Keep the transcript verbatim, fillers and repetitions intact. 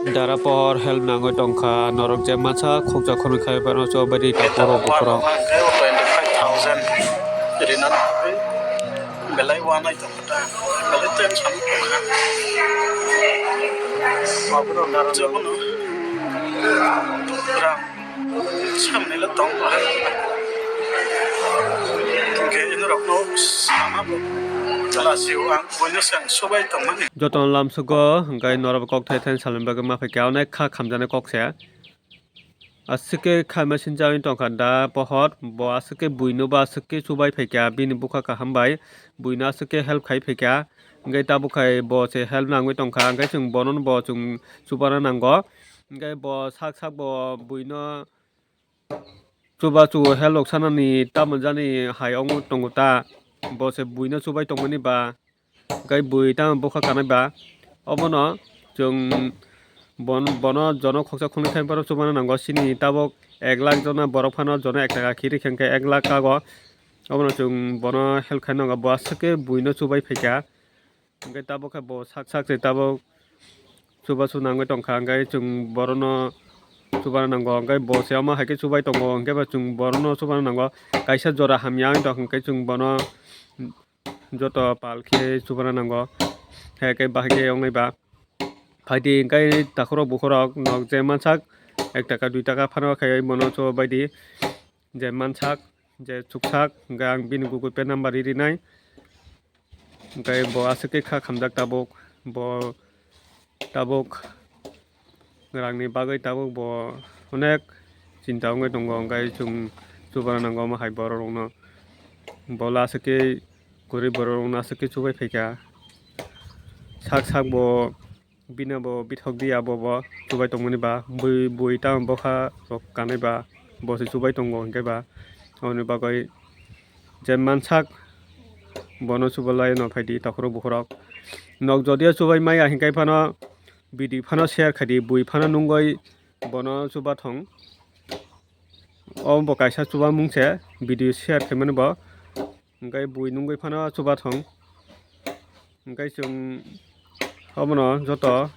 Dara pohor help nangwi tongkha, norok je masa khoksa khorwi khai phano chobadi ta borok bukhurok. Hwnkhe o twenty five thousand rina nangwi belai wanai tongkha ta, belai tension tongkha. Jebono rang samni le tongkha. Hwnkhe inorokno sanabo lasio ang buino se ang subai tongmani. Jotono lamsugo hwnkhe norok kokthai thani salni bagwi ma phaikha, onek kha khamjaknai kok se. Aswk khe khaima sinjagwi tongkha da pohor, bo aswk khe buino bo aswk khe chubai phaikha, bini bwkha kaham bai buino aswk khe help khai phaikha, hwnkhe tabuk khai bo se help nangwi tongkha, hwnkhe chwng bono bo chwng chubana nango, hwnkhe bo sak sak bo buino chubachu help rok sanani tamo jani hai ongwi tongo ta, bo se buino chubai tongmani ba. Hwnkhe bui tamo bwkha kanai ba, obono chwng bon-, bono jono khoksa khoknwi thani phano chubana nango, chini tabuk ek lakh jona borok phano jono ek taka khiri khe hwnkhe ek lakh kago, obono chwng bono help khai nango, bo aswk khe buino chubai phaikha, hwnkhe tabuk khe bo sak sak se tabuk chubachu nangwi tongkha, hwnkhe chwng borono chubana nango, hwnkhe bo se omo hai khe chubai tongo, hwnkhe bo chwng borono chubana nango, kaisa jora hamya wng tong hwnkhe chwng bono joto pal khe chubana nango, hai khe bahai khe wngnai ba. Phaidi hwnkhe takhurok bukhurok nok je mansak ek taka dui taka phano khai bono chubaidi, je mansak je chuksak hwnkhe ang bini Google Pay number ri rinai. Hwnkhe bo aswk khe kha khamjak tabuk, bo tabuk rangni bagwi tabuk bo onek chinta wngwi tongo, hwnkhe chwng chubana nango omo hai borok rokno. Bo aswk khe kwrwi borok rokno aswk khe chubai phaikha. Sak sak bo bini bo bithok di abo bo chubai tongmani ba, bui, bui tamo bwkha rok kanai ba, bo se chubai tongo hwnkhe ba. Aboni bagwi je mansak bono chubalai no phaidi takhurok bukhurok. Nok jodi o chubai maya hwnkhe phano video phano share khaidi, bui phano nungwi bono chubathong. O bo kaisa chubamung se, video share khaimani bo. Hwnkhe bui nungwi phano chubathong. Hwnkhe chwng obono joto